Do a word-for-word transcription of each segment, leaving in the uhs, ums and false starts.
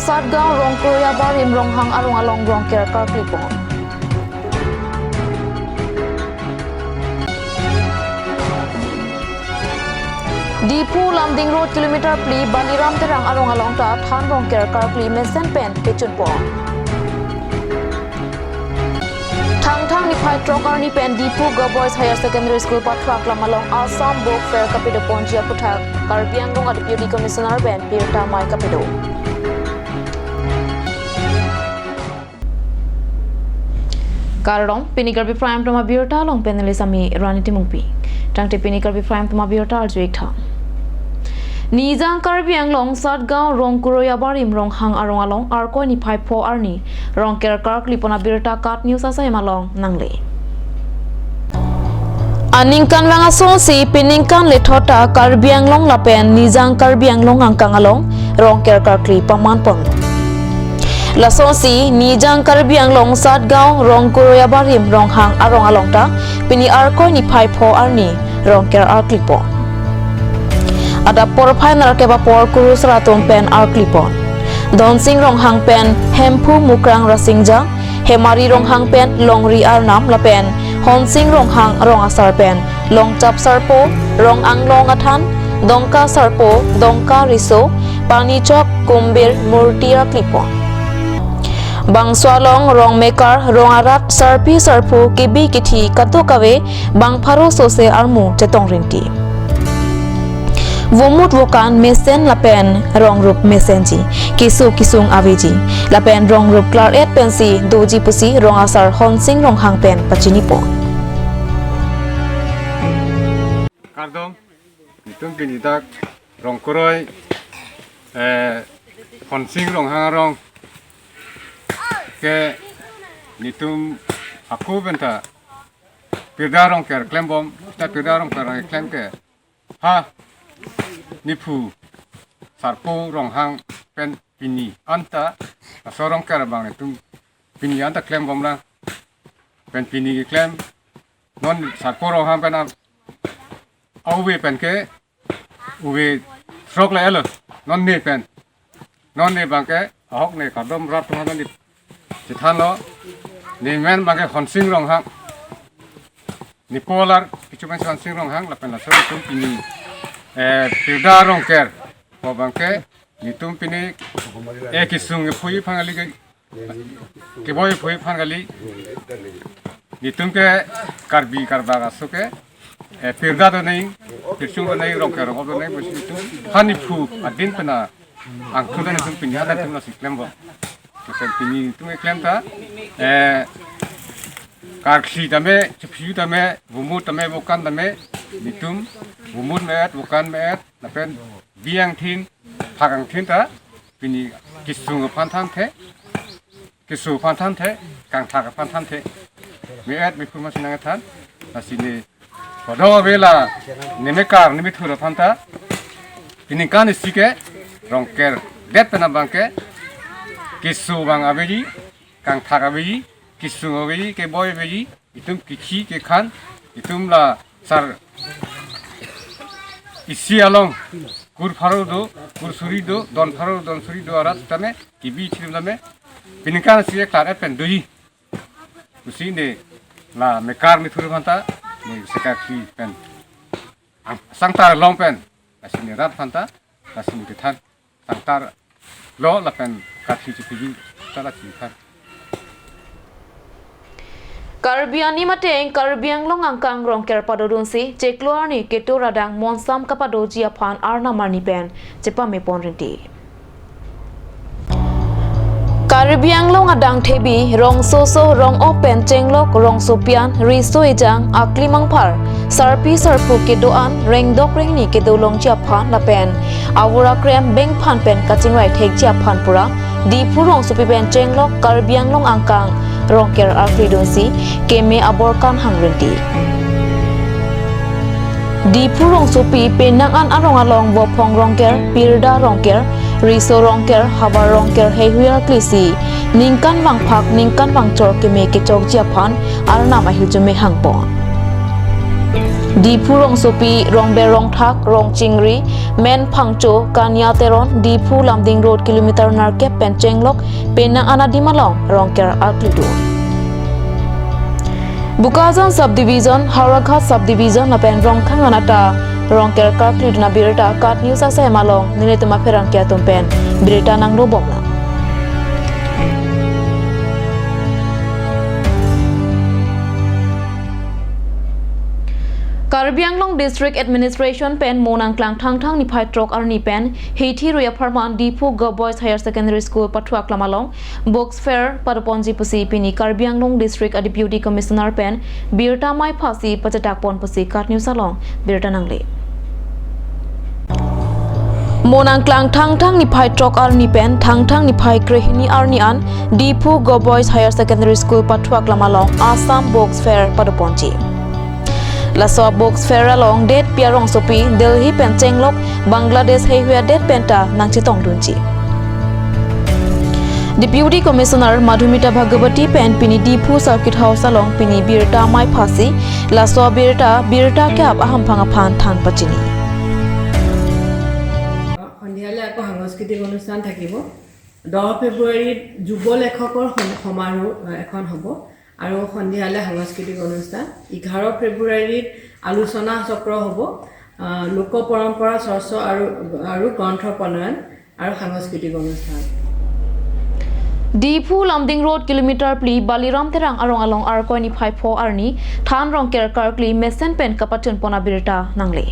Satgaon Rongkuroi abarim Ronghang arong along Rongker karkli pon. Diphu Lumding Road kilometer phli Baliram Terang arong along ta than Rongker karkli mesen pen kechun pon. Thangthang niphai throk arni pen Diphu Girls Boys Higher Secondary School pathu aklam along Assam Book Fair kapedo ponji aphuthak Karbi Anglong a Deputy Commissioner pen birta mei kapedo. Kardom, pini Karbi Prime Time abirta along panelist ami Rani Timungpi. Tangte pini Karbi Prime Time abirta arju-ik tha. Nijang Karbi Anglong Satgaon Rongkuroi abarim Ronghang arong along Arkoi niphai pho arni Rongker karkli pon abirta KAT News asai malong nangle. Aningkanvang asonsi peningkan lethot ta Karbi Anglong lapen Nijang Karbi Anglong angkang along Rongker karkli paman pon. Lasonsi Nijang Karbi Anglong Satgaon Rongkuroi abarim Ronghang arong along ta pini Arkoi niphai pho arni Rongker arkli pon. Adap porphai nerkep apor kurusar atum pen arkli pon. Dhonsing Ronghang pen Hemphu Mukrang Rasinja, Hemari Ronghang pen Longri Arnam lapen Honsing Ronghang rong asar pen Longchap Sarpo, rong anglong athan, Dongka Sarpo, Dongka Riso, Panichok, Kumbir, Murti arkli pon. Bangso along rong mekar, rong arat, sarpi sarpo, kebi kethe kadokave bang pharo sose armu chetong rinti. Vomut vokan mesen lapen rongrup mesenji, keso kesung aveji, lapen rongrup klar-et pensi doji pusi rong asar Honsing Ronghang pen pachini pon. Kardom, netum pini dak Rongkuroi, eh, Honsing Ronghang arong ke netum hako penta pirda Rongker klembom, ta pirda Rongker klem ke ha Diphu Sarpo Ronghang pen pini anta aso Rongker abang netum pini anta klembomlang pen pini keklem non Sarpo Ronghang pen a, a-ove pen ke ove throk le elo non ne pen non ne abang ke ahok ne kardom rat tuhan di chethanlo. Ne men abang ke Honsing Ronghang, ne polar kichu pen Honsing Ronghang lapen laso netum pini, eh, pirda Rongker ko abang ke netum pini, eh, kesung kephui aphan kali ke, keboi kephui aphan kali netum ke Karbi Karbak aso ke, eh, pirda do nai, pirchung do nai, Rongker rong do nai, besi netum ha Diphu adin pena angthu do netum pini anta netum lasi klembom. Lapen pini netum keklem ta, eh, karkli tame, chephiu tame, vomut tame, vokan tame, netum vomut me-et, vokan me-et, lapen bi angthin, phak angthin ta pini kesung aphan thanthe, keso aphan thanthe, kangthak aphan thanthe. Me-et mephu masi nangthan, lasi ne kadokave la ne mekar ne methur aphan ta peningkan isi ke Rongker det pen abang ke keso abang aveji, kangthak aveji, kesung aveji, keboi aveji, itum kekhi kekhan, itum la sar isi along kur pharo do, kur suri do, don pharo don suri do arat tame, kebi chiri tame peningkan isi klar-et pen doji pusi ne la mekar methur aphan ta ne sekarkli pen ang sangtar long pen lasi ne rat aphan ta lasi ne kethan sangtar lo lapen karkli chephiu ta lasi than. Karbi anim ateng Karbi Anglong angkang Rongker padodunsi chiklo arni ketur adang monsam kapadoji aphan arnam arni pen chepame pon rinti. Karbi Anglong adang thebi, rongsoso, rong-op pen chenglok, rongsopian, riso ejang, akli mangphar, sarpi sarpo kedo-an, rengdok rengni kedo longji aphan lapen avur akrem bengphan pen kachingrai thekji aphan pura Diphu rongsopi pen chenglok Karbi Anglong angkang Rongker arkli dunsi keme abor kanghang rinti. Diphu rongsopi penang an arong along Vophong Rongker, Pirda Rongker, Riso Rongker, Havar Rongker heihui arklisi ningkan vangphak ningkan vangchor keme kechokji aphan arnam ahirjume hangpon. Diphu rongsopi, Rongber Rongthak, Rongchingri, Men Phangcho, Kania Teron, Diphu Lumding Road kilometer nerkep pen chenglok penang an adim along Rongker arklido. Bokajan Subdivision, Howraghat Subdivision lapen Rongkhang anata Rongker karklidun abirta KAT News asai malong nelitum apherangke atum pen birta nanglobomlang. Karbi Anglong District Administration pen Monang Klangthang Thangthang niphai throk arni pen Hithi Ruya Pharman Diphu Girls Boys Higher Secondary School pathuak lam along Books Fair padoponji pusi pini Karbi Anglong District a Deputy Commissioner pen birta mei phasi pachetakpon pusi KAT News along birta nangle. Monang Klangthang Thangthang niphai throk arni pen Thangthang niphai krehini arni an Diphu Girls Boys Higher Secondary School pathuak lam along Assam Books Fair padoponji. Laso Books Fair along detpi arongsopi Delhi pen chenglok Bangladesh heihui adet penta nangchetongdunji. Deputy Commissioner Madhumita Bhagawati pen pini Diphu Circuit House along pini birta mei phasi, laso birta, birta ke-ap ahamphang aphan than pachini. সন্ধিয়ালৈ আকৌ সাংস্কৃতিক অনুষ্ঠান থাকিব। দহ ফেব্ৰুৱাৰীত যুৱ লেখকৰ সম- সমাৰোহ, আহ, এখন হ'ব আৰু সন্ধিয়ালৈ সাংস্কৃতিক অনুষ্ঠান। এঘাৰ ফেব্ৰুৱাৰীত আলোচনা চক্ৰ হ'ব, আহ, লোক পৰম্পৰা চৰ্চা আৰু, আৰু গ্ৰন্থ প্ৰণয়ন আৰু সাংস্কৃতিক অনুষ্ঠান। Diphu Lumding Road kilometer phli Baliram Terang arong along Arkoi niphai pho arni than Rongker karkli mesen pen kapachunpon abirta nangle.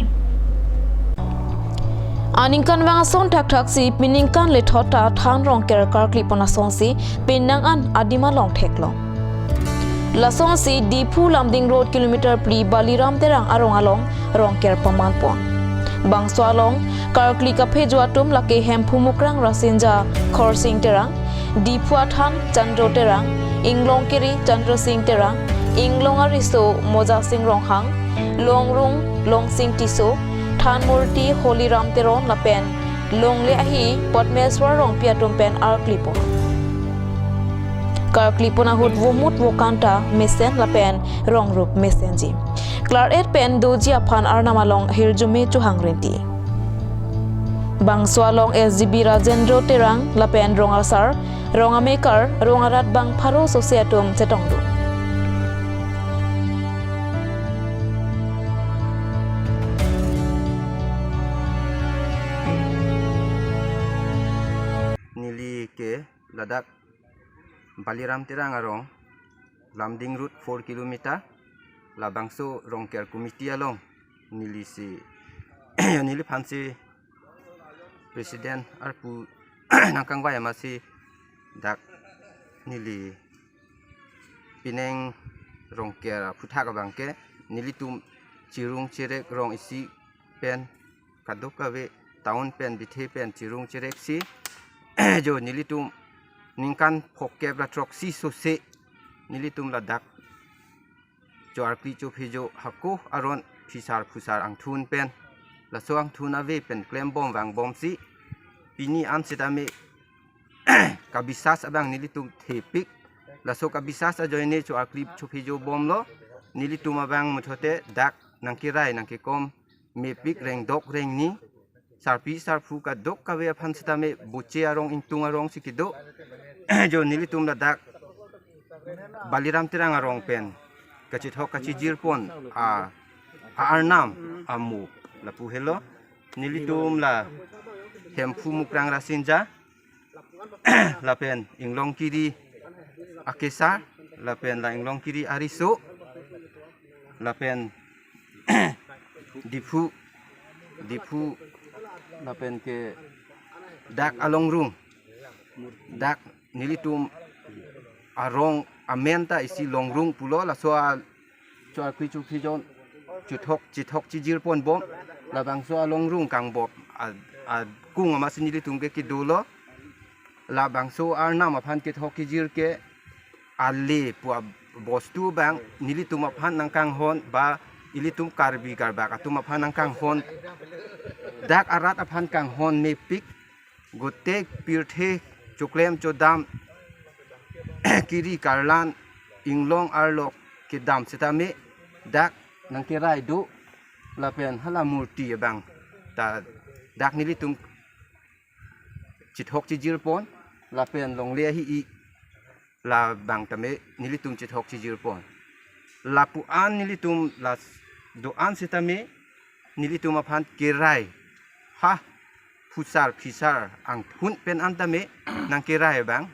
Aningkanvang ason thakthaksi peningkan lethot ta than Rongker karklipon asonsi penang an adim along theklong. Lasonsi Diphu Lumding Road kilometer phli Baliram Terang arong along Rongker pamanpon. Bangso along karkli kaphejo atum lake Hemphu Mukrang Rasinja Khorsing Terang, Diphu Athan Chandro Terang, Inglongkiri Chandra Sing Terang, Inglong Ariso Moja Sing Ronghang, Longrung Longsing Tisso, Thanmurti Holiram Teron lapen longle ahi Potmeswar Rongpi atum pen arklipon. Karklipon ahut vomut vokanta mesen lapen rongrup mesenji. Klar-et pen doji aphan arnam along hirjume chohang rinti. Bangso along S G B Rajendro Terang lapen rong asar, rong amekar, rong arat bang pharo sose atum chetongdun. Neli ke ladak Baliram Terang arong, Lumding Road four kilometer, labangso Rongker committee along neli si, neliphan si president arpu nangkangvai amatsi dak neli penang Rongker aphuthak abang ke nelitum chirung chirek rong isi pen kadokave town pen bithe pen chirung chireksi jo nelitum ningkan phokep ra throksi sose nelitum ladak cho arkli chophejo hako aron phisar phusar angthun pen laso angthun ave pen klembom vangbomsi pini an sitame kabisas abang nelitum thepik. Laso kabisas ajoine cho arkli chophejo bomlo. Nelitum abang muthote dak nangkerai nangkekom mepik rengdok rengni sarpi sarphu kadokave aphan sitame Boche arong Ingtung arongsi kedo. Jo nelitum ladak Baliram Terang arong pen kachethok kachijirpon a, a arnam amo lapu helo. Nelitum la Hemphu Mukrang Rasinja lapen Inglongkiri Akesar lapen la Inglongkiri Ariso lapen Diphu, Diphu lapen ke dak alongrung, dak nelitum arong amen ta isi longrung pulo. Laso a cho arkli chophejon chethok chethok chijirpon bom. Labangso alongrung kangbop a, akung amatsi nelitum ke kedolo. Labangso arnam aphan kethok kejir ke ale pu a bostu abang nelitum aphan nangkanghon ba ilitum Karbi Karbak atum aphan nangkanghon. Dak arat aphan kanghon mepik gotek pirthe choklem chodam kiri karlan inglong arlok kedam sitame dak nangkerai do. lapen hala murti abang ta dak nelitum chithok chijir pon, lapen longle ahi-i labang tame nelitum chithok chijir pon. Lapu-an nelitum la do-an sitame nelitum aphan kerai, ha, phusar phisar angphun pen an tame nangkerai abang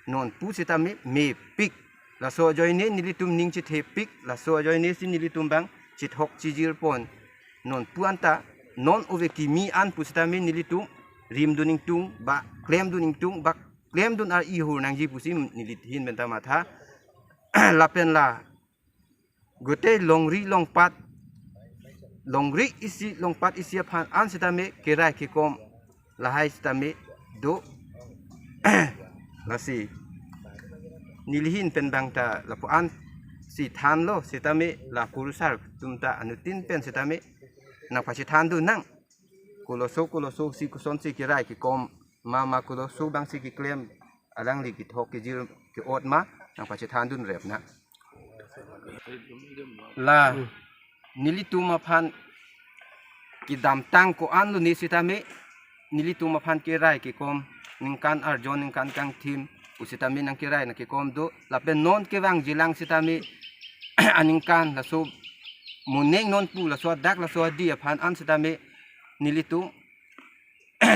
non pu sitame mepik. Laso ajoine nelitum ning chethepik, laso ajoine si nelitum abang chithok chijir pon. Non pu anta non ove kimi an pu sitame nelitum rimdun ingtung ba klemdun ingtung ba klemdun ar-i hur nangji pusi neli ahin pen ta matha. Lapen la gute longri longpat, longri isi longpat isi aphan an sitame kerai kekom lahai sitame do. Lasi neli ahin pen abang ta lapu-an si thanlo sitame la kurusar atum ta anuttin pen sitame nangpachithandun nang. Koloso koloso si kosonsi kerai kekom ma ma koloso abang si keklem, alangli kethok kejir ke-ot ma, nangpachithandun rep na. La nelitum aphan kedamtang ko-an lone sitame nelitum aphan kerai kekom ningkan arjon ningkan kangthim pu sitame nangkerai nangkekom do, lapen non kevangjilang sitame aningkan laso moneng non pu laso adak laso adi aphan an sitame nelitum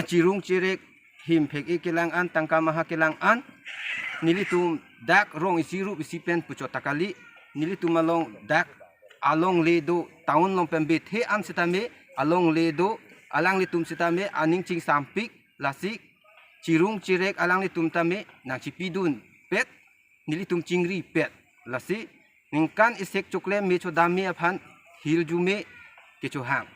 chirung chirek him phek-e kelang an tangka maha kelang an nelitum dak rong isi rup isi pen puchot ta kali, nelitum along dak alongle do town along pen bethe an sitame alongle do, alanglitum sitame aning chingsampik, lasi chirung chirek alanglitum tame nangchipidun pet, nelitum chingri pet. Lasi ningkan isek choklem me chodam me aphan hirjume kechohang.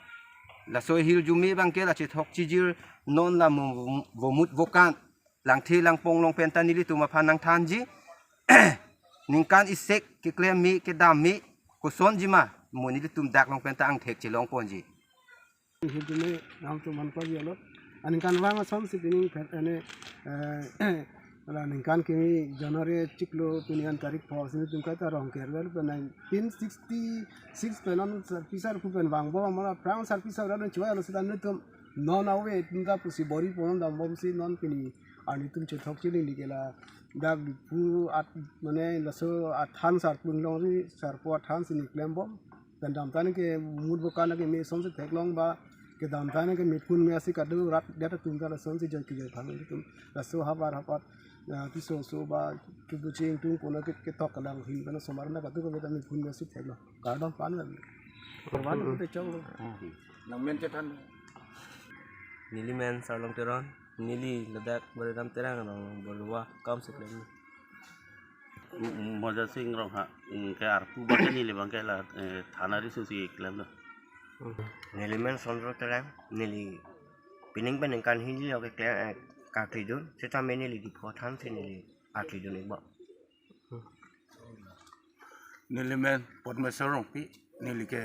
Laso hirjume abang ke la chithok chijir non la mo-, vomut vokan langthe langpong along pen ta nelitum aphan nangthanji. Ningkan isek keklem me kedam me kosonji ma, mo nelitum dak along pen ta angthek chelong ponji. Hirjume nangtum man paji alo. Aningkan vang asonsi pining phet ene, eh, la ningkan kimi January chiklo pini an tarik pho si nelitum kaita Rongker vel pen nineteen sixty-six pen non sarpi sarpo pen vangbom, mane aphrang sarpi sarpo pen chua alo sita nelitum non ave atum ta pusi bor-i pon dambomsi non pini arni atum chethok chelingli ke la dak Diphu at mane laso athan sarpo along ri sarpo athan si neli klembom. Kedamtang ke mut bokan ke me asonsi theklong ba kedamtang ke me phun me asi kado rat det atum ta lasonsi joi kijoi phang atum. Laso havar hapat, ah, piso so ba kibu ching tung kono ke ketok kalang hin kana somar na katu ke me phun me asi theklong. Kardom pan me. Korban ke chong lo. Nangmen chethan. Neli men Sarlong Teron, neli ladak Bariram Terang along borwa kam seklem. Moja Sing Rongha, mm, ke arpu abang ke neli abang ke la, eh, thana riso si klem do. Neli men Sondro Terang, neli pining pen ningkan hini lo ke klem, eh, kaklidun, sitame neli Diphu thansi neli aklidun ikbo. Neli men Potmesor Rongpi, neli ke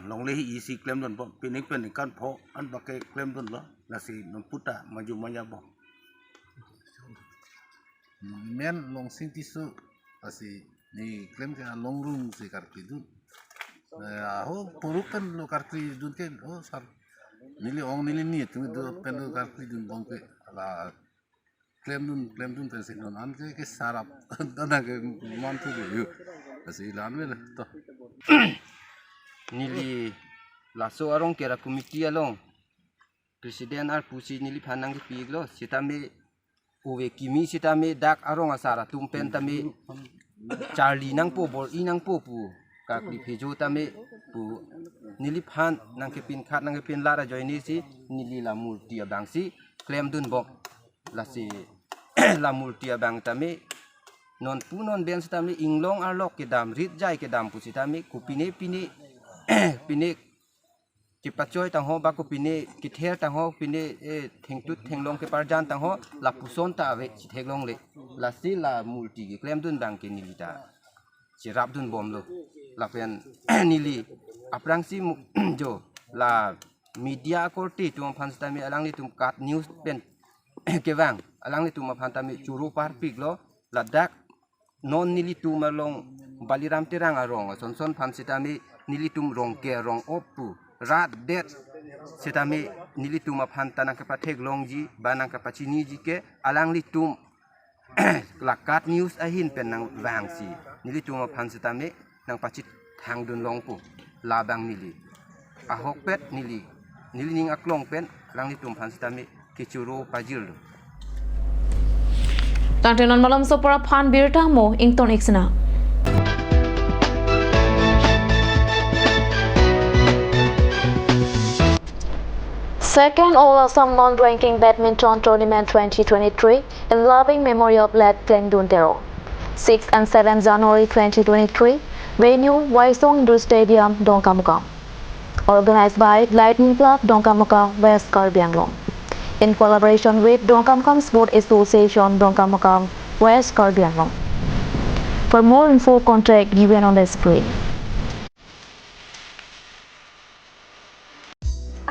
longle hi isi klemdun bom, pining pen ningkan pho an abang ke klemdunlo, lasi non puta maju manya bom. Men Longsing Tisso, lasi neli klem ke along rung si karklidun. Eh, aho puruk pen lo karklidun ke, oh sar. Neli ong neli ni, tumi do pen lo karklidun bom ke, la klemdun, klemdun pen si non an ke, ke sarap, dana ke manthu do yu. Lasi la-an me le, to. Neli laso arong kera committee along president arpu si neliphan nangkepiklo, sitame ove kimi sitame dak arong asar atum pen tame charli nangpo bor-i nangpo pu kakli phejo tame pu neliphan nangkepin khat nangkepin lar ajoine si neli la murti abang si klemdun bom. Lasi la murti abang tame non pu non ben sitame inglong arlok kedam rit jai kedam pu sitame kopine pine pine kepachoi tangho ba kopine kether tangho pine, eh, thengtut thenglong keparjan tangho lapuson ta ave si theklongle. Lasi la murti keklemdun abang ke neli ta cherapdun bomlo. Lapen neli aphrangsi mu-, jo la media akorte atum aphan sitame alanglitum kat news pen kevang alanglitum aphan tame choro parpiklo, ladak non nelitum along Baliram Terang arong asonson aphan sitame nelitum rong ke rong-op pu rat det setame nelitum aphan ta nangkepatheklongji ba nangkepachiniji ke alanglitum la KAT News ahin pen nangvangsi nelitum aphan setame nangpachethangdun longpo. Labang neli ahokpet neli neli ning aklong pen alanglitum aphan setame kechoro pajirlo. Tangte non malomso apor aphan birta mo ington ik sena. Second All Assam Non-Ranking Badminton Tournament twenty twenty-three in loving memory of late Klengdun Terang. Sixth and seventh January twenty twenty-three, venue Waisong Indoor Stadium, Dongkamukam. Organized by Lightning Club Dongkamukam, West Karbi Anglong, in collaboration with Dongkamukam Sport Association, Dongkamukam, West Karbi Anglong. For more info, contact given on the screen.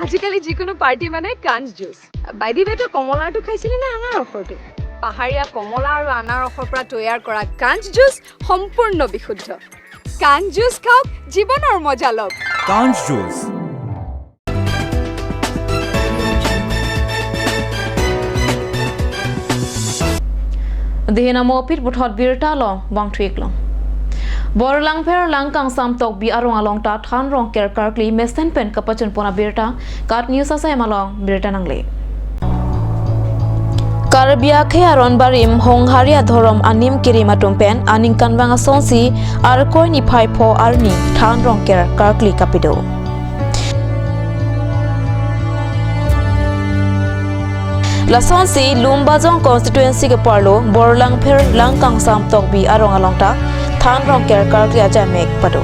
আজিকালি যিকোনো পাৰ্টি মানে কাঞ্চ juice. By the ৱে, তই কমলাটো খাইছিলি নে আনাৰসৰটো? পাহাৰীয়া কমলা আৰু আনাৰসৰ পৰা তৈয়াৰ কৰা কাঞ্চ জুচ সম্পূৰ্ণ বিশুদ্ধ। কাঞ্চ জুচ খাওক, জীৱনৰ মজা লওক। কাঞ্চ juice. Dihina mopit puthot birta along vangthu iklo. Borlangpher Langkangsam Tokbi arong along ta than rongker karkli mesen pen kapachunpon abirta KAT News asai malong birta nangle. Karbi akhei aron barim honghari adhorom anim kirim atum pen aningkanvang asonsi Arkoi niphai pho arni than rongker karkli kapado. Lasonsi Lumbajong constituency keparlo Borlangpher Langkangsam Tokbi arong along ta than rongker karkli ajaimek pado.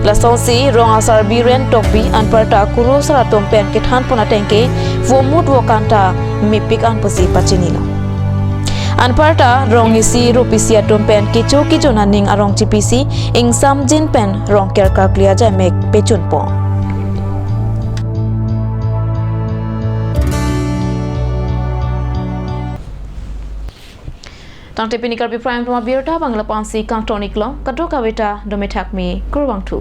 Lasonsi rong asar Biren Tokbi anparta kurusar atum pen kethanpon ateng ke vomut vokan ta mepik an pusi pachinilo. Anparta rong isi rup isi atum pen kecho kejun aning arong chipisi ingsamjin pen rongker karkli ajaimek pechunpon. Tangte pini Karbi Prime Time abirta abang lapu-ansi kangton iklo, kadokave ta dome thakme, kurvangthu.